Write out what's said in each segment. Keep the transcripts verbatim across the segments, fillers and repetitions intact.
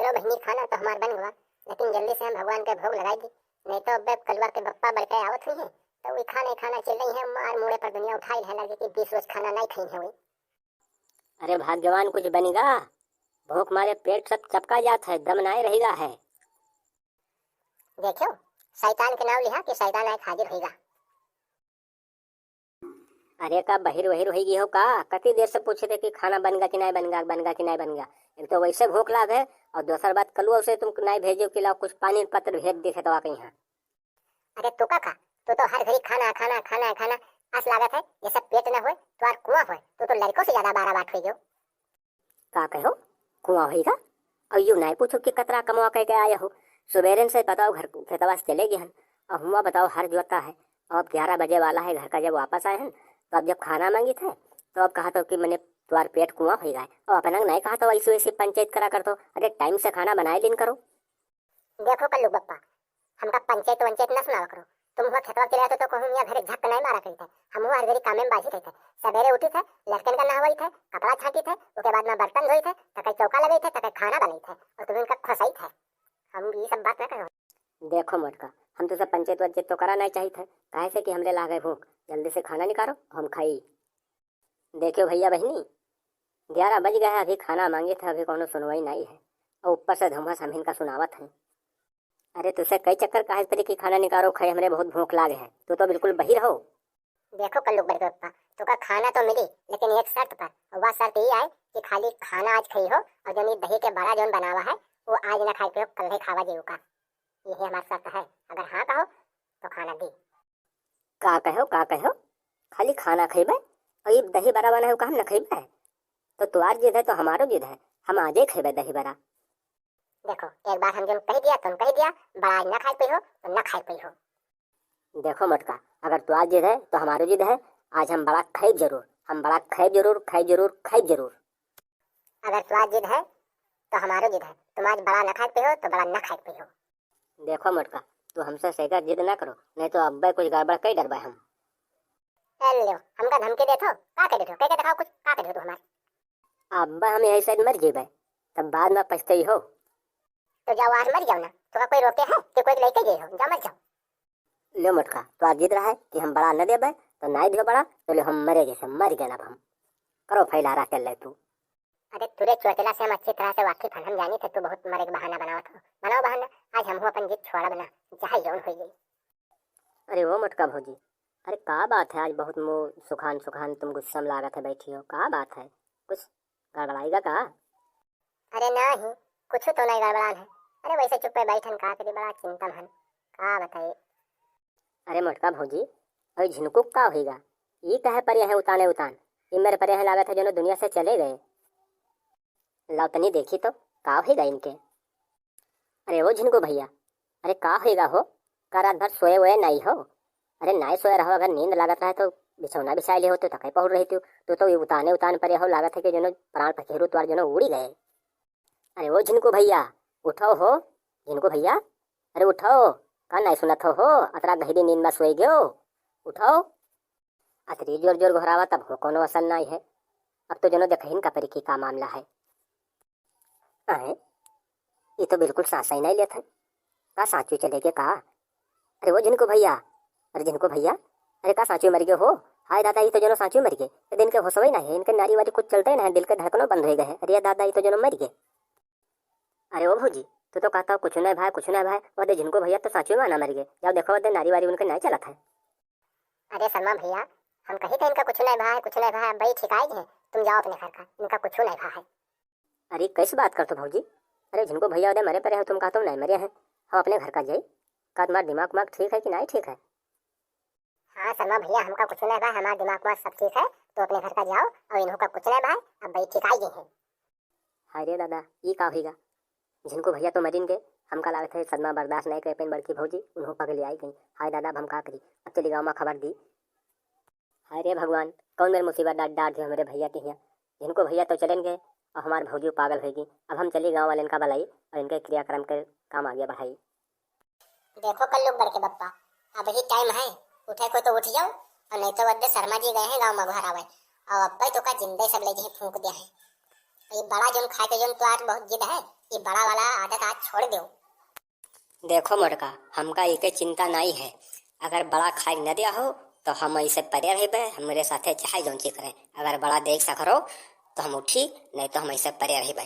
तो बहिनी, खाना तो हमार बन गवा, लेकिन जल्दी से हम भगवान के भोग लगाई दी, नहीं तो अब्बे कलुआ के बप्पा बड़के आवत हुई है, तो वही खाना खाना चिल्लई है, मार मुड़े पर दुनिया उठाई है, लगे कि बीस रोज खाना नहीं खाई है वही। अरे भाग्यवान, कुछ बनिगा, भूख मारे पेट सब चपका जात है, दम नाय रहिगा है। देखियो, शैतान के नाव लिहा कि शैतान आए हाजिर होइगा। अरे का बहिर वहिर होइगी हो का? कति देर से पूछे थे कि खाना बनगा कि नाय बनगा, बनगा कि नाय बनगा। एक तो वैसे भूख लाग है और दूसर बात कलुआ से तुम नाय भेजो कि लाओ कुछ पानी पत्र भेज दे खेतवा के यहाँ। अरे तू का खा, तू तो हर घड़ी खाना, खाना, खाना, खाना। अस लागत है, ये सब पेट ना होए, तोर कुआं होए, तू तो लड़कों से ज्यादा बारा बाट होइगो। का कहो, कुआं होइगा? और यू नाय पूछो कि कतरा कमवा कह के आया हो। सुबेरन से बताओ घर खेतवा से चले गए हन, और हुआ बताओ हर जोता है, और अब ग्यारह बजे वाला है घर का, जब वापस आए हन, तो अब जब खाना मांगी थे, तो अब कहा तो कि मने तोर पेट कुआं होइगा है, और अपना नाय कहा तो ऐसे वैसे पंचायत करा कर तो, अरे टाइम से खाना बनाए दिन करो। देखो कल्लू बप्पा, हमका पंचायत वंचायत न सुनावा करो। तुम हुआ खेतवा चले आते तो कहूँ मियाँ घरे झक नहीं मारा करी थे। हम हुआ हर घड़ी कामे में बाझी रही थे। सवेरे उठी थे, लड़कन का नहवाई थे, कपड़ा छाटी थे, उसके बाद में बर्तन धोई थे, तके चौका लगाई थे, तके खाना बनाई थे, और तुम इनका खोसाई थे। हम ये सब बात ना करो। देखो मोटका, हम तो सब पंचायत वंचायत तो करा नहीं चाहिए थे, काहे से कि हमरे लागे भूख। जल्दी से खाना निकालो, हम खाई। देखियो भैया बहिनी, ग्यारह बज गए हैं, अभी खाना मांगे थे, अभी कोनो सुनवाई नहीं है, और ऊपर से धुआं से हम इनका सुनावत हैं। अरे तुसे कई चक्कर काहे पड़ी कि खाना निकालो खाए, हमरे बहुत भूख लागे है, तू तो बिल्कुल बहिर हो। देखो कल्लू बड़के पप्पा, तुका खाना तो मिली, लेकिन एक शर्त पर, और वह शर्त ये आए कि खाली खाना आज खाई हो, और जौन ये दही के बड़ा जौन बनावा है, वो आज ना खाए पियो, कल ही खावा जेऊ का। यही हमारा शर्त है, अगर हाँ कहो तो खाना दी। का कहो, का कहो? खाली खाना खइबे? और ये दही बड़ा बना है, का हम न खइबे? तो तुहार जिद है तो हमारो जिद है, हम आजे खइबे दही बड़ा। देखो, एक बार हम जौन कह दिया, तुम कह दिया, बड़ा आज ना खाए पी हो, तो ना खाए पी हो। देखो मोटका, अगर तुहार जिद है तो हमारो जिद है, आज हम बड़ा खइब जरूर, हम बड़ा खइब जरूर, खइब जरूर, खइब जरूर। अगर तुहार जिद है तो हमारो जिद है, तुम आज बड़ा ना खाए पी हो, तो बड़ा ना खाए पी हो। देखो मोटका, तू हमसे सेकर जिद ना करो, नहीं तो अब्बे कुछ गड़बड़ कई डरबे हम। ए लो, हमका धमकी देथो, का कह देथो, कह के दिखाओ कुछ, का कह देथो हमारे। अब्बे हम यही साइड मर जेबे, तब बाद में पछताई हो। तो जाओ आज मर जाओ ना, तो कोई रोके है कि कोई लेके गए हो, जाओ मर जाओ। लो मोटका, तो आज जिद रहा है कि हम बड़ा न देबे, तो ना दियो बड़ा, तो लो हम मरे जैसे मर गए अब हम। करो फैला रहा चल ले तू। अरे तोरे चोचला से हम अच्छी तरह से वाकिफ हन, हम जानी थे तू बहुत मरे के बहाना बनावत हो। बनाओ बहाना, आज हमहू अपन जिद छोड़ब ना, चाहे जौन हो जाई। अरे ओ मोटका भौजी, अरे का बात है आज बहुत मुँह सुखान सुखान तुम गुस्सा में लागत है बैठी हो, का बात है? कुछ गड़बड़ाइगा का? अरे नाही, कुछ तो नहीं गड़बड़ान है। अरे वैसे चुप्पे बैठन का करी, बड़ा चिंता में हन, का बताई। अरे मोटका भौजी, अरे झिनकू का होइगा? ई कहे परे है उताने उतान? ई मेरे परे है लागत है जौनो दुनिया से चले गए। लाओ तनी देखी तो, का होइगा इनके? अरे ओ झिनकू भैया, अरे का होइगा हो? का रात भर सोए वोए नाई हो? अरे नाई सोए रहो, अगर नींद लागत रहे तो बिछौना बिछाए ले हो तो तकै पहुड़ रही तू। तू तो ये उताने उतान परे हो, लागत है कि जौनो प्राण पखेरु तुहार जौनो उड़ी गए। अरे ओ झिनकू भैया, उठो हो, झिनकू भैया, अरे उठो, का नाई सुनत हो, हो, अतरा गहरी नींद में सोए गयो, उठो। अतरी जोर जोर घोरावा तब हो कोनो असर नाई है, अब तो जौनो देखहिन का परी की का मामला है। अरे, ई तो बिल्कुल सांस ही नाई लेत है, का सांचू चले गए का? अरे ओ झिनकू भैया, अरे झिनकू भैया, अरे का सांचू मर गए हो? हाय दादा, ई तो जौनो सांचू मर गए, ये दिन के होशवे नाई है, इनके नारी वारी कुछ चलते ही नाई है, दिल के धड़कनो बंद हो गए है। अरे दादा, ई तो जौनो मर गए। अरे ओ भौजी, तू तो कहता हो कुछ नहीं भाई, कुछ नहीं भाई, वो दे झिनकू भैया तो सांचू में ना मर गए, जाओ देखो वो दे नारी वारी उनके नाई चलत है। अरे शर्मा भैया, हम कही थे इनका कुछ नहीं भाई, कुछ नहीं भाई, अब भाई ठीक आई गए, तुम जाओ अपने घर का, इनका कुछ नहीं भाई। अरे कैसे बात करते हो भौजी? अरे झिनकू भैया उदे मरे परे हो, तुम कहते हो नहीं मरे हैं, हम अपने घर का जाई। का तुम्हारा दिमाग उमाग ठीक है कि नहीं ठीक है? हाँ शर्मा भैया, हमका कुछ नहीं भाई, हमारा दिमाग उमाग सब ठीक है, तो अपने घर का जाओ और इन्हों का कुछ नहीं भाई, अब भाई ठीक आई गई है। हाय रे दादा, ई का होइगा? झिनकू भैया तो मरिन गए, हमका लागत है सदमा बर्दाश्त नहीं कर पाइन बड़की भौजी, उन्हों पगली आई गई। हाय दादा, अब हम का करी? अब चली गाँव में खबर दी। हाय रे भगवान, कौन मेरे मुसीबत डाल, डाल दियो हमरे भैया के हिया। झिनकू भैया तो चलेन गए और हमार भौजी पागल होइगी। अब हम चली गाँव वाले इनका बुलाई और इनके क्रियाक्रम के काम आगे बढ़ाई। देखो कल्लू बड़के बप्पा, अबही टाइम है, उठे को तो उठ जाओ, और नहीं तो वद्दे शर्मा जी गए हैं गाँव में घर आवे, और अब्बे तो का जिंदे सब ले जी फूंक दिया है। ये बड़ा जोन खाए के जोन तो आज बहुत जिद है, कि बड़ा वाला आदत आज छोड़ देउ। देखो मोटका, हमका इके चिंता नाई है। अगर बड़ा खाए न दिया हो, तो हम ऐसे परे रहबे, हमरे साथे चाहे जौन चीज करे। अगर बड़ा देख सकरो, तो हम उठी, नहीं तो हम ऐसे परे रहबे।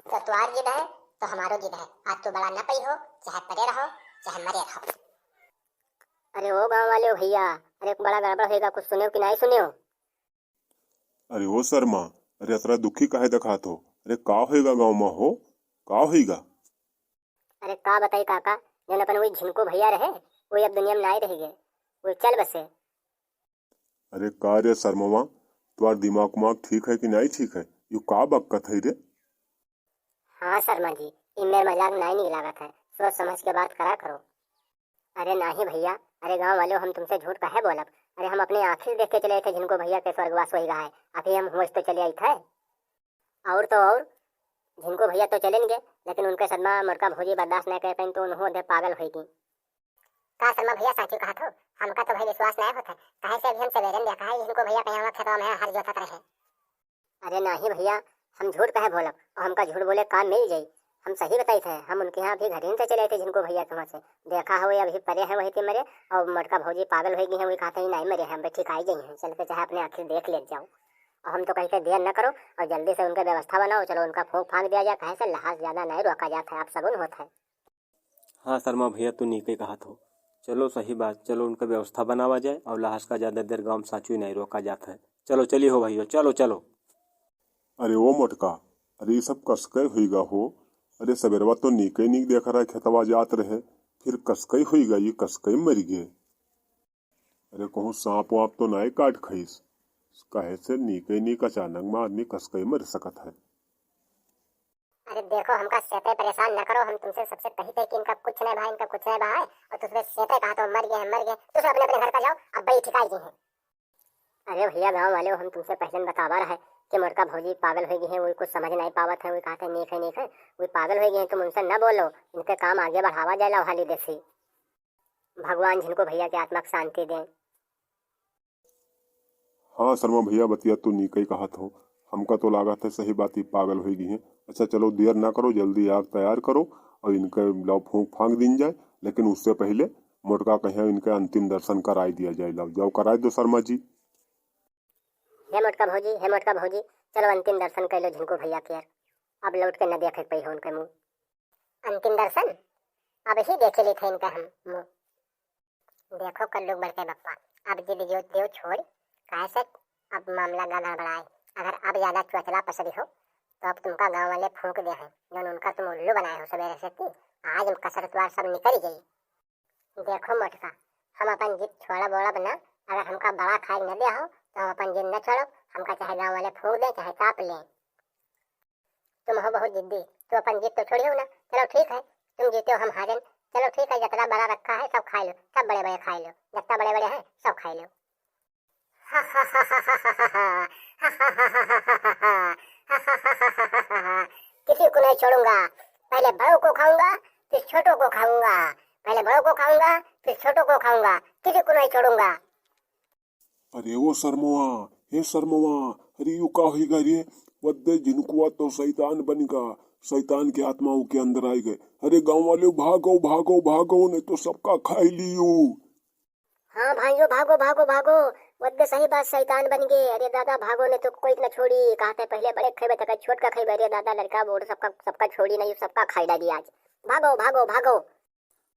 तो तुहार जिद है, तो हमारो जिद है। आज तू बड़ा न पई हो, चाहे परे रहो, चाहे मरे रहो। अरे ओ गाँव वाले हो भैया, अरे एक बड़ा गड़बड़ होएगा, कुछ सुनेउ कि नाई सुनेउ? अरे ओ शर्मा, अरे अतरा दुखी काहे देखात हो? अरे का होएगा गाँव मा हो? का होएगा? अरे का बताई काका, जौन अपन वही झिनको भैया रहे, वही अब दुनिया में नाई रह गए, वही चल बसे। अरे का रे शर्मवा, तुहार दिमाग उमाग ठीक है कि नाई ठीक है? यू का बकत है रे? हाँ शर्मा जी, ई मेर मजाक नाई निक लागत है, सोच समझ के बात करा करो। अरे नाहीं भैया, अरे गाँव वाले, हम तुमसे झूठ काहे बोलब? अरे हम अपने आँखी से देख के चले आए थे झिनको भैया के स्वर्गवास होई गा है, अभी हम होश तो चले आई थे। और तो और, झिनको भैया तो चले गए, लेकिन उनके सदमा मोटका भौजी बर्दाश्त नहीं कर पाइन, तो उन्हों दे पागल होई गई। का शर्मा भैया साचू कहत हो? हमका तो भाई विश्वास नहीं होता, काहे से अभी हम सवेरे में देखा है झिनको भैया कहीं खेतवा में हर जोतत रहे। अरे नाहीं भैया, हम झूठ काहे बोलब? और हमका झूठ बोले काम मिल जाई। हम सही बताई थे, हम उनके यहाँ अभी घरे से चले थे झिनको भैया के वहाँ से। देखा हो, ये अभी परे हैं वही के मरे, और मोटका भौजी पागल होई गई हैं, वही कहते हैं नाहीं मरे हैं, हम ठीक आई गई हैं, चल के चाहे अपने आँखी देख ले जाओ। और हम तो कही थे देर न करो और जल्दी से उनके व्यवस्था बनाओ, चलो उनका फूंक फांक दिया जाए, काहे से लहास ज्यादा नहीं रोका जाता है, अपशगुन होता है। हाँ शर्मा भैया, तू नीके कहत हो। चलो सही बात, चलो उनका व्यवस्था बनावा जाए और लहास का ज्यादा देर गाँव में साचू ही नहीं रोका जात है। चलो चली हो भैया, चलो चलो। अरे ओ मोटका, अरे ये सब कसके हुई गा हो? अरे सवेरवा तो नीके नीक देख रहा है, खेतवा जात रहे, फिर कसके हुई गा, ये कसके मर गए। अरे कहूँ सांप वाप तो नाई काट खइस, काहे से नीके नीक अचानक में आदमी कसके मर सकत है। अरे देखो, हमका सेते परेशान न करो, हम तुमसे सबसे कही थे कि इनका कुछ नहीं भा, इनका कुछ नहीं भा है, और तुमसे सेते कहा तो मर गए हैं, मर गए, तुम अपने अपने घर का जाओ, अब भाई ठिकाई गई हैं। अरे भैया गाँव वाले, हम तुमसे पहले बतावा रहे कि मोटका भौजी पागल हो गई है, वो कुछ समझ नहीं पावत है, वो कहते नीक है, नीक है, वो पागल हो गई है, तुम उनसे न बोलो, इनके काम आगे बढ़ावा जाए, लवहाली देसी। भगवान झिनको भैया के आत्मा के शांति दें। हाँ शर्मा भैया, बतिया तो नीकई कहत हो, हमका तो लागत है सही बात ही पागल होई गई हैं। अच्छा चलो देर ना करो, जल्दी आग तैयार करो और इनके लाओ फूंक फांक दीन जाए, लेकिन उससे पहले मोटका कहे इनके अंतिम दर्शन कराई दिया जाए। लाओ जाओ कराई दो शर्मा जी। हे मोटका भौजी, हे मोटका भौजी, चलो अंतिम दर्शन कर लो झिनको भैया के यार, अब लौट के न देखे पाई हो उनके मुँह। अंतिम दर्शन अब ही देखे लेते हैं इनका हम मुँह। देखो कल्लू बड़के बप्पा, अब जिद जो देव छोड़, काहे से अब मामला गा गड़बड़ाए। अगर अब ज्यादा चुअचला पसरी हो, तो अब तुमका गाँव वाले फूंक दे हैं, जौन उनका तुम उल्लू बनाए हो सवेरे से। ती आज कसर तुआर सब निकल गई। देखो मोटका, हम अपन जिद छोड़ब ओड़ब ना, अगर हमका बड़ा खाए न दे हो, तो हम अपन जिद न छोड़ब, हमका चाहे गाँव वाले फूंक दें, चाहे चाप लें। तुम हो बहुत जिद्दी, तू अपन जिद तो छोड़ियो ना। चलो ठीक है, तुम जीते हो, हम हारेन। चलो ठीक है, जितना बड़ा रखा है सब खाई लो, सब बड़े बड़े खाई लो, जितना बड़े बड़े हैं सब खाई लो। किसी को नहीं छोड़ूंगा, पहले बड़ों को खाऊंगा, फिर छोटों को खाऊंगा, पहले बड़ों को खाऊंगा, फिर छोटों को खाऊंगा, किसी को नहीं छोड़ूंगा। अरे ओ सरमवा, हे सरमवा, अरे यू का होई गा रे? वद्दे झिनकुआ तो शैतान बन गा, शैतान के आत्मा ओके अंदर आई गए। अरे गाँव वाले, भागो, भागो, भागो, नहीं तो सबका खाई लियो। हाँ भाइयों, भागो, भागो, भागो, वद्दे सही बात शैतान बन गए। अरे दादा, भागो, नहीं तो कोई न छोड़ी। कहते पहले बड़े खेबे, तक छोट का खेबे। अरे दादा, लड़का बूढ़ सबका, सबका छोड़ी नहीं, सबका खाई डाली आज। भागो, भागो, भागो।